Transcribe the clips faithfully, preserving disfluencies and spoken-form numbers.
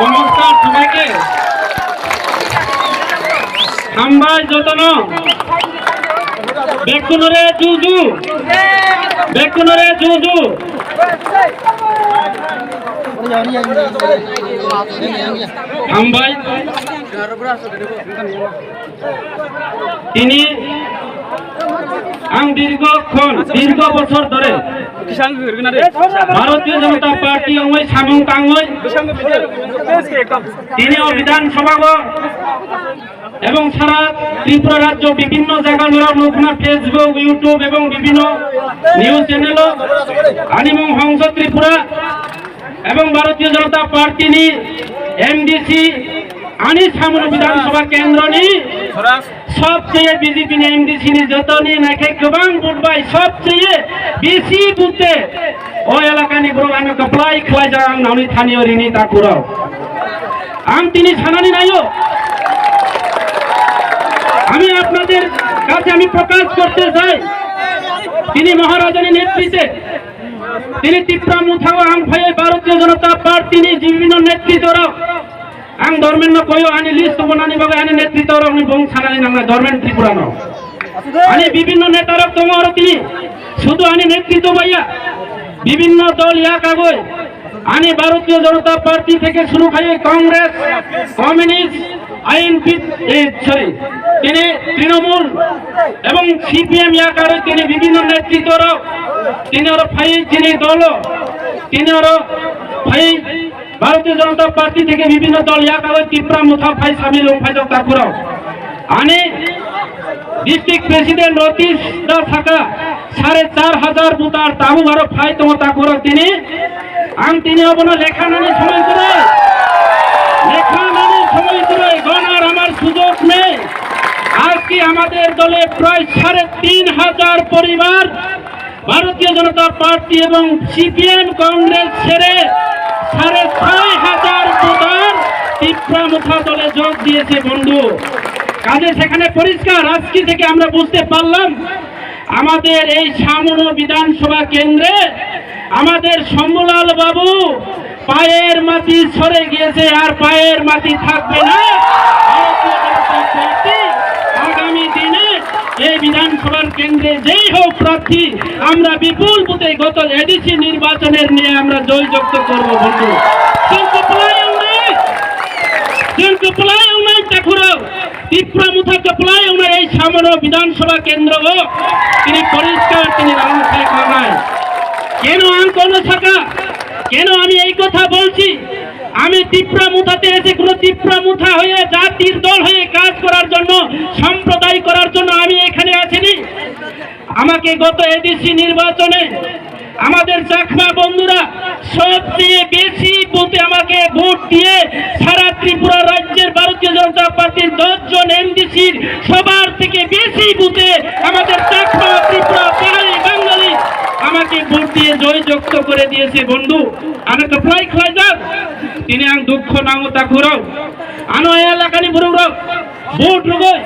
নমস্কার সবাইকে। হামবাই যতন। বেকুনরে জুজু। বেকুনরে জুজু। হামবাই। Tini ang dirghokhon, dirgho bochor dhore Bharatiya Janata Party wngwi samung tangwi tini o Bidhan Sabha o ebong sara Tripura rajyo bibhinno jaga norok nukna Facebook, YouTube ebong bibhinno news channel o ani mung Hongso Tripura ebong Bharatiya Janata Party ni M D C ani Samano Bidhan Sabha kendro ni sobcheye B J P ni M D C ni jotoni naikhe kwbang vote bai sobcheye bisi vote o elakani borok ano kwplai khlaijak ang nani thani o rini takurok. Ang tini sanani naio, আমি আপনাদের কাছে আমি প্রকাশ করতে চাই, তিনি মহারাজার নেতৃত্বে তিনি Tipra Motha o ang phaiwi Bharatiya Janata Party ni jibino netritwrok ang dormen no koyo ani list tongmani bagwi ani netritwrok ni bung sanani nangnai dormen Tripura no ani bibinno netarok tongo aro tini sudu ani netritw baiya bibinno dol ya kagoi ani Bharatiya Janata Party theke shuru khai Congress, Communist, I N P, eh, sorry, tini Trinamool ebong C P M ya kagoi tini bibinno netritwrok tini aro phai tini dolo tini aro phai Bharatiya Janata Party theke bibinno dol ya kagoi Tipra Motha phai samil wng phaijak takurok. Ani district president Ratish da saka sare char hajar voter tabuk aro phai tongo takurok tini. Ang tini obono lekha nani somoi kwrwi. Lekha nani somoi kwrwi. গণার আমার সুযোগ নেই। আজকে আমাদের দলে প্রায় সাড়ে তিন হাজার পরিবার ভারতীয় জনতা পার্টি এবং সিপিএম কংগ্রেস ছেড়ে সাড়ে ছয় হাজার ভোটার তিপ্রা মুথা দলে যোগ দিয়েছে বন্ধু। কাজে সেখানে পরিষ্কার আজকে থেকে আমরা বুঝতে পারলাম আমাদের এই সামনো বিধানসভা কেন্দ্রে আমাদের শম্ভুলাল বাবু পায়ের মাটি সরে গিয়েছে, আর পায়ের মাটি থাকবে না। ভারতীয় জনতা পার্টি আগামী দিনে এই বিধানসভার কেন্দ্রে যেই হোক প্রার্থী, আমরা বিপুল ভোটে গত এডিসি নির্বাচনের নিয়ে আমরা জয়যুক্ত করব বন্ধু। Chwng kwplai wngnai, chwng kwplai wngnai takhurok, Tipra Motha kwplai wngnai ei samono Bidhan Sabha kendro o tini poriskar tini rang khai khanai. কেন আমি কোনো শাখা, কেন আমি এই কথা বলছি? আমি তিপ্রা মুথাতে এসে কোনো তিপ্রা মুথা হয়ে জাতির দল হয়ে কাজ করার জন্য, সম্প্রদায় করার জন্য আমি এখানে আসিনি। আমাকে গত এডিসি নির্বাচনে আমাদের চাকমা বন্ধুরা সবচেয়ে বেশি বুথে আমাকে ভোট দিয়ে সারা ত্রিপুরা রাজ্যের ভারতীয় জনতা পার্টির দশ জন এমডিসির সবার থেকে বেশি বুথে আমাদের চাকমা, ত্রিপুরা, পাহাড়ি, বাঙালি আমাকে ভোট দিয়ে জয়যুক্ত করে দিয়েছে বন্ধু। Ano kwplai khlaijak, tini ang dukho nango takhurok. Ano elakani borok rok vote rwgwi,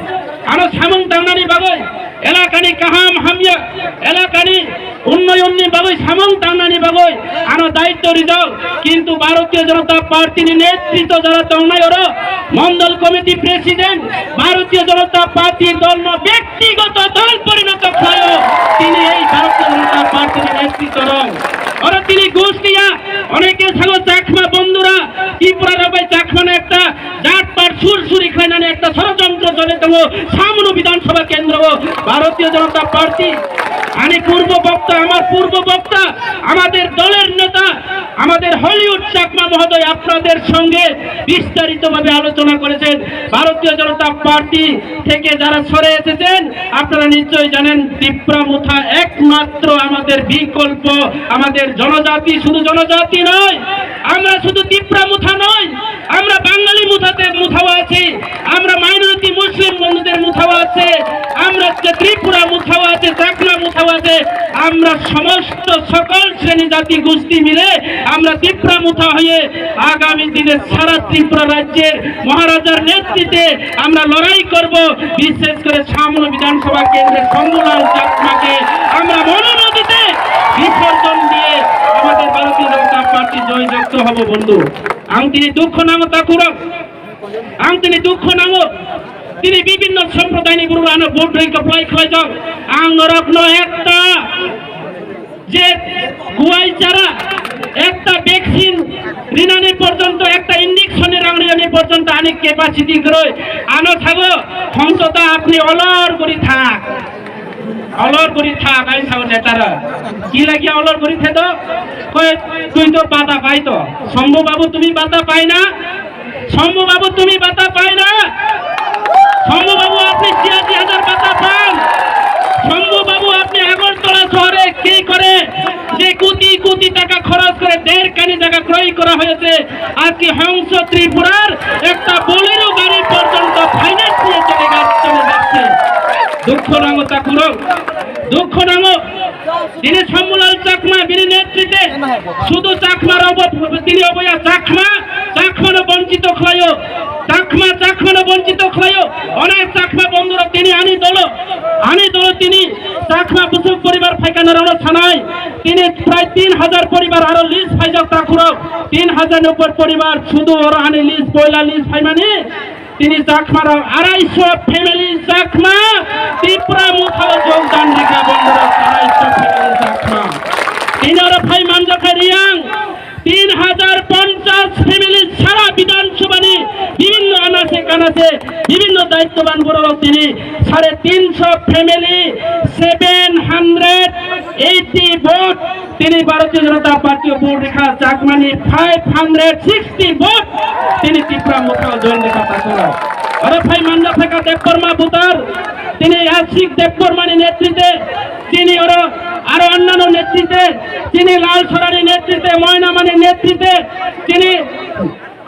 ano samung tangnani bagwi, elakani kaham hamya, elakani unnayonni bagwi samung tangnani bagwi ano daitto rijak. Kintu Bharatiya Janata Party ni netritwo jara tongnai oro mondol committee president Bharatiya Janata Party dol no bektigoto dol porinoto khlaio tini ei Bharatiya Janata Party ni netritwo rok. Oro tini gostiya oneke sago Chakma bondhura Tripura rok bai Chakma no ekta জাতপাত সুরসুরি খাইনানি একটা ষড়যন্ত্র চলে তবু সামনে বিধানসভা কেন্দ্র ও ভারতীয় জনতা পার্টি। আমি পূর্ব বক্তা, আমার পূর্ব বক্তা, আমাদের দলের নেতা, আমাদের হলিউড চাকমা মহোদয় আপনাদের সঙ্গে বিস্তারিতভাবে আলোচনা করেছেন। ভারতীয় জনতা পার্টি থেকে যারা সরে এসেছেন, আপনারা নিশ্চয়ই জানেন, তিপ্রা মুথা একমাত্র আমাদের বিকল্প। আমাদের জনজাতি শুধু জনজাতি নয়, আমরা শুধু তিপ্রা মুথা নয়, আমরা বাঙালি মুথাতে মুথাও আছি, আমরা মাইনরিটি মুসলিম বন্ধুদের মুথাও আছে, আমরা যে ত্রিপুরা মুথাও আছে, চাকমা মুথাও আছে, আমরা সমস্ত সকল শ্রেণী জাতি গোষ্ঠী মিলে আমরা তিপ্রা মুথা হয়ে আগামী দিনে সারা ত্রিপুরা রাজ্যের মহারাজার নেতৃত্বে আমরা লড়াই করব। বিশেষ করে সামনে বিধানসভা কেন্দ্রের শম্ভুলাল চাকমাকে আমরা মনোনয়ন দিতে বিসর্জন দিয়ে আমাদের ভারতীয় জনতা পার্টি জয় জয় To habo bondhu. Ang tini dukho nango takhurok. Ang tini dukho nango. Tini bibhinno somprodayni borok ano vote rwi kwplai khlaijak. Ang norokno ekta je guai chara, ekta vaccine rinani porjonto, ekta injection ni rang rinani porjonto ani capacity kwrwi. Ano sago, "Hongso ta apni olor guri thak." Olor guri thak, ai sao netara. Ki lagi olor guri the to? Koi, tui to bata pai to. Shambhu babu, tumi bata pai na? Shambhu babu, tumi bata pai na? Shambhu babu, apni ছিয়াশি হাজার bata pan? Shambhu babu, apni Agartala শহরে কি করে যে কোটি কোটি টাকা খরচ করে দেড় কানি জায়গা ক্রয় করা হয়েছে, আজকে হংস ত্রিপুরার একটা বোলেরো গাড়ি পর্যন্ত ফাইন্যান্স নিয়ে চলে যাচ্ছে, চলে যাচ্ছে। দুঃখ নাঙো তাকুরো, দুঃখ নাঙো। Tini Shambhulal Chakma, bini netritwe, শুধু চাকমার অভাব, tini অবয়া চাকমা, চাকমানো বঞ্চিত খলাইও, চাকমা, চাকমানো বঞ্চিত খলাইও। অনেক চাকমা বন্ধুরা tini ani dolo, ani dolo tini Chakma বুসুক পরিবার ফাইকানারানো থানায়, tini প্রায় তিন হাজার পরিবার আরো লিস্ট ফাইজক তাকুরো, তিন হাজার উপর পরিবার শুধু ওরা আনি লিস্ট, পয়লা লিস্ট ফাইমানি, tini চাকমারাও আড়াইশো ফ্যামিলি চাকমা ত্রিপুরা মুথাও যোগদান দিকা বন্ধুরা, আড়াইশো ফ্যামিলি Chakma. Tini oro phai manjakha Riang, তিন হাজার পঞ্চাশ ফ্যামিলি সারা বিধানসভানি বিভিন্ন আনাচে কানাচে বিভিন্ন দায়িত্ববান বড় তিনি সাড়ে তিনশো family, seven hundred eighty vote tini Bharatiya Janata Party o vote rikha, Chakmani five hundred sixty vote tini Tipra Motha o join rikha takura. Oro phai manja phaikha Debbarma voter, tini Ashik Debbarmani netritwe, tini oro aro annano netritwe, tini Lalsorani netritwe, Moinamani netritwe, tini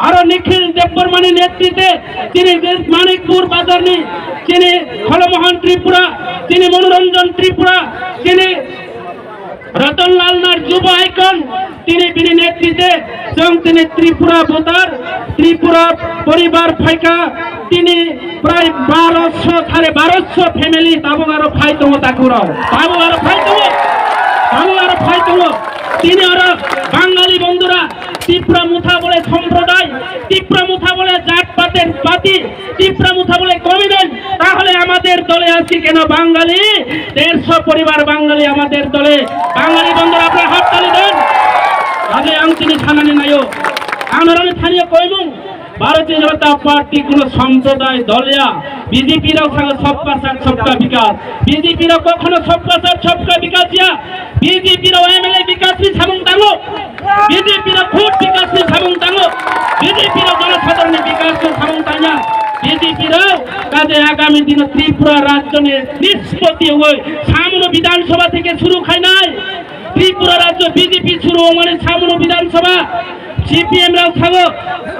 aro Nikhil Debbarmani netritwe, tini Manikpur Bazarni, tini Kholomohon Tripura, tini Manoranjan Tripura, tini Ratan Lal Nath Yuva Icon, tini bini netritwe, chwng tini Tripura voter, Tripura poribar phaikha, tini prai barosho, sare barosho family tabuk aro phai tongo takurok. Tabuk aro phai tongo. Tabuk aro phai tongo. Tini aro Bangali bondhura, Tipra Motha bole somproday, Tipra Motha bole jat pater pati, Tipra Motha bole commitment, তাহলে আমাদের দলে আজকে কেন বাঙালি দেড়শো পরিবার বাঙালি আমাদের দলে? বাঙালি বন্ধুরা, আপনারা হাততালি দেন। আগে ang tini sanani nayo, ang norokni thani koimung, Bharatiya Janata Party kuno somproday dol ya, B J P rok saka sabka sath sabka bikas, B J P rok kokhono sabka sath sabka bikas ya, B J P rok M L A bikas ni samung tango, B J P rok khud bikas ni samung tango, B J P rok jonosadharon ni bikas ni samung tangya, B J P rok kaje agami dino Tripura rajyo ni nispoti hoi samuno Bidhan Sabha theke shuru khainai, Tripura rajyo B J P shuru wngmani samuno Bidhan Sabha, C P M rok sago,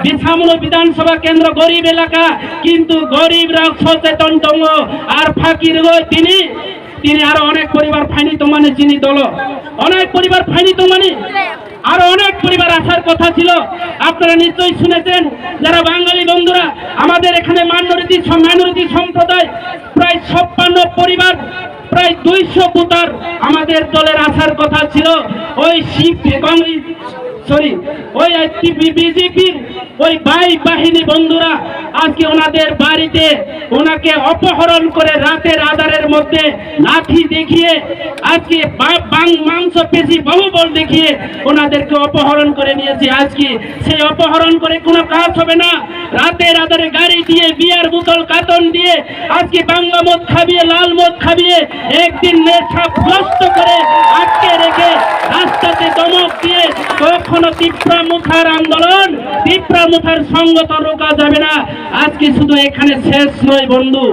bi samuno Bidhan Sabha kendro gorib elaka, kintu gorib rok socheton tongo, ar phakir rwgoi tini, tini aro onek poribar phaini tongmani chini dolo, onek poribar phaini tongmani, aro onek poribar আসার কথা ছিল। আপনারা নিশ্চয়ই শুনেছেন, যারা বাঙালি বন্ধুরা, আমাদের এখানে মাইনরিটি সম-, মাইনরিটি সম্প্রদায় প্রায় ছাপ্পান্ন পরিবার, প্রায় দুইশো ভোটার আমাদের দলের আসার কথা ছিল। ওই শিব, কংগ্রেস, সরি, ওই বিজেপির ওই ভাই বাহিনী বন্ধুরা আজকে ওনাদের বাড়িতে ওনাকে অপহরণ করে রাতের আধারের মধ্যে লাঠি দেখিয়ে আজকে বা-, বাং-, মাংসপেশী বাহুবল দেখিয়ে ওনাদেরকে অপহরণ করে নিয়েছে। আজকে সেই অপহরণ করে কোনো কাজ হবে না। রাতের আধারে গাড়ি দিয়ে, বিয়ার বোতল কার্টন দিয়ে, আজকে বাংলা মদ খাবিয়ে, লাল মদ খাবিয়ে, একদিন নেশাগ্রস্ত করে আটকে রেখে রাস্তাতে ধমক দিয়ে কখনো তিপ্রা মুথার আন্দোলন, তিপ্রা মুথার সংগঠন রোকা যাবে না। আজকে শুধু এখানে শেষ নয় বন্ধু,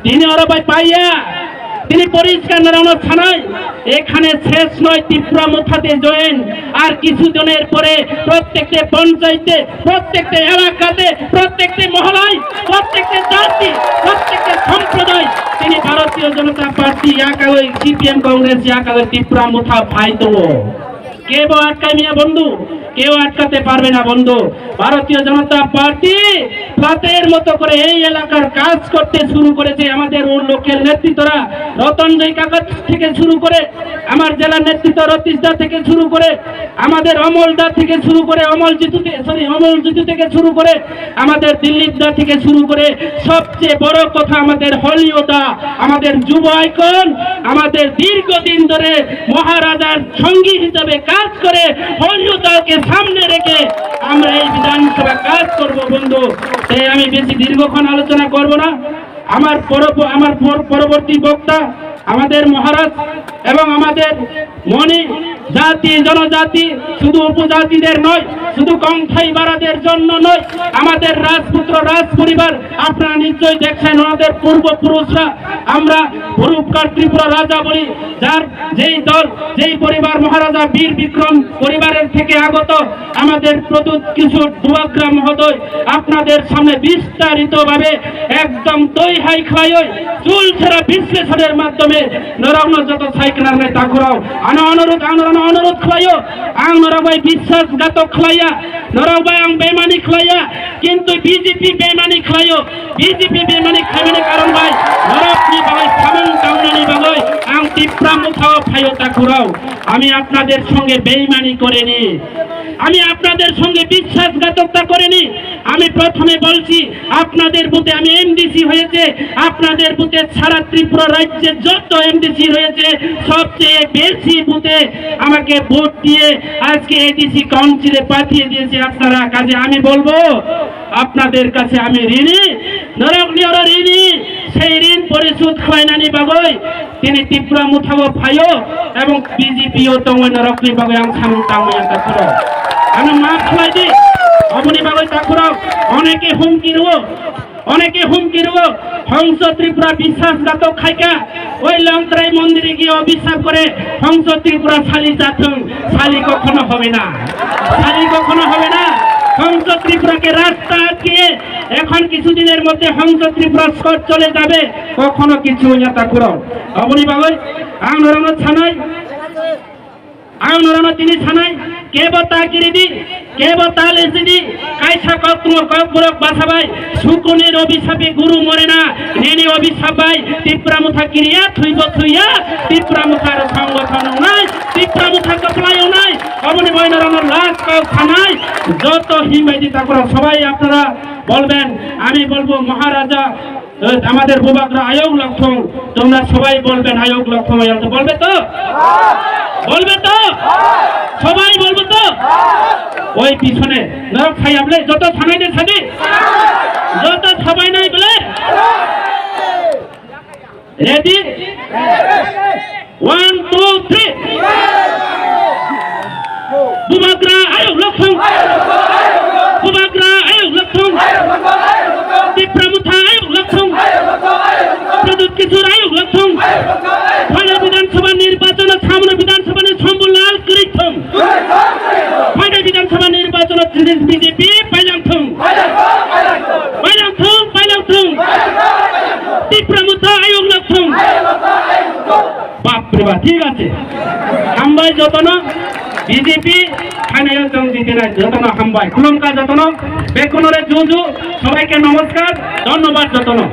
tini oro bai paiya, tini poriskar narano sanai, এখানে শেষ নয়, তিপ্রা মুথাতে জয়েন। আর কিছু দিনের পরে প্রত্যেকটা পঞ্চায়েতে, প্রত্যেকটা এলাকাতে, প্রত্যেকটা মহলায়, প্রত্যেকটা জাতি, প্রত্যেকটা সম্প্রদায় tini ভারতীয় জনতা পার্টি একাই, সিপিএম কংগ্রেস একাই তিপ্রা মুথা ফাইতো। কেউ আটকাইমিয়া বন্ধু, কেউ আটকাতে পারবে না বন্ধু। ভারতীয় জনতা পার্টি প্লাতের মতো করে এই এলাকার কাজ করতে শুরু করেছে। আমাদের ওর লোকের নেতৃত্বরা, রতন জয় কাকা থেকে শুরু করে, আমার জেলা নেতৃত্ব রতীশ দা থেকে শুরু করে, আমাদের অমল দা থেকে শুরু করে, অমল জিতু থে-, সরি, অমল জিতু থেকে শুরু করে, আমাদের দিলীপ দা থেকে শুরু করে, সবচেয়ে বড় কথা আমাদের হলিও দা, আমাদের যুব আইকন, আমাদের দীর্ঘদিন ধরে মহারাজার সঙ্গী হিসেবে কাজ করে হলিও দাকে সামনে রেখে আমরা এই বিধানসভা কাজ করব বন্ধু। তাই আমি বেশি দীর্ঘক্ষণ আলোচনা করব না। আমার পরব-, আমার পর-, পরবর্তী বক্তা আমাদের মহারাজ এবং আমাদের মণি জাতি, জনজাতি, শুধু উপজাতিদের নয়, শুধু কংথাই বারাদের জন্য নয়, আমাদের রাজপুত্র রাজ পরিবার, আপনারা নিশ্চয়ই দেখছেন ওনাদের পূর্বপুরুষরা, আমরা পূর্বকার ত্রিপুরা রাজা বলি, যার যেই দল, যেই পরিবার মহারাজা বীর বিক্রম পরিবারের থেকে আগত, আমাদের প্রদ্যুৎ কিশোর বুবাগ্রা মহোদয় আপনাদের সামনে বিস্তারিতভাবে একদম তৈ হাই খাইই চুল ছেঁড়া বিশ্লেষণের মাধ্যমে নরকনো যত সাইকেল নাই তাকুরাও আনো অনুরোধ, আনো, আনো অনুরোধ খাইও, আং নরক ভাই বিশ্বাসঘাতক খাইয়া, নরক ভাই আং বেমানি খাইয়া, কিন্তু বিজেপি বেমানি খাইও, বিজেপি বেমানি খাইবানি কারণ ভাই নরকনি বাগৈ samung tangnani bagoi ang Tipra Motha o phaio takurao, আমি আপনাদের সঙ্গে বেইমানি করিনি। আমি আপনাদের সঙ্গে বিশ্বাসঘাতকতা করিনি। আমি প্রথমে বলছি, আপনাদের বুথে আমি এমডিসি হয়েছে, আপনাদের বুথে সারা ত্রিপুরা রাজ্যে যত এমডিসি রয়েছে, সবচেয়ে বেশি বুথে আমাকে ভোট দিয়ে আজকে এডিসি কাউন্সিলে পাঠিয়ে দিয়েছে আপনারা। কাজে আমি বলবো, আপনাদের কাছে আমি ঋণী, নরক নিয়র ঋণী। সেই ঋণ পরিশোধ খাইনানি বাগৈ tini Tipra Motha o phaio ebong B J P o tongwi norokni bagwi ang samung tangwi ang takhuro. Ano maaf khlai di. Oboni bagwi takhuro oneke humki rwo. Oneke humki rwo. Hongso Tripura biswasghatok khaika. Oi Langtrai mondir giyeo bisap kore. Hongso Tripura sali jathung. Sali kokhono hobe na. Sali kokhono hobe na. Hongso Tripura ke rasta atke. এখন কিছুদিনের মধ্যে হংস ত্রিপুরা স্কট চলে যাবে, কখনো কিছু হইয়া তা করো। Oboni bagwi ang norokno sanai, ang norokno tini sanai, kebo ta kiridi, kebo ta lesidi, kaisa kok tongo kok borok basabai, sukroni robi sapi guru morena, nini obi sabai, Tipra Motha kiriya, thuibo thuiya, Tipra Motha ro songgothon wngnai, Tipra Motha kwplai wngnai, oboni bagwi norokno last kok sanai, joto himbai di takurok sobai apnara বলবেন, আমি বলবো মহারাজা, এ, আমাদের বুবাগ্রা আয়োগ লক্ষণ, তোমরা সবাই বলবেন আয়োগ লক্ষণ, আয়োগ লক্ষণ। বলবে তো? বলবে তো? সবাই বলবো তো? ওই পিছনে নরক খাই আপনি যত থানাইতে থাকি, যত সবাই নাই বলে Ready? One, two, three. Bubagra ayuk lokthung. Bubagra ayuk lokthung. Tipra Motha ayuk lokthung. Pradyut Kishore ayuk lokthung. Phaila Bidhan Sabha nirbachon o samno Bidhan Sabha ni Shambhu Lal kwrwithung. Phaila Bidhan Sabha nirbachon o B J P pailangthung. Pailangthung, pailangthung. Tipra Motha ayuk lokthung. Bapre bap, thik ache. Hambai jotono B J P phainayo chwng jitinai jotono hambai. Khulumkha jotono, bekkunore juju, sobaike nomoskar, dhonnobad jotono.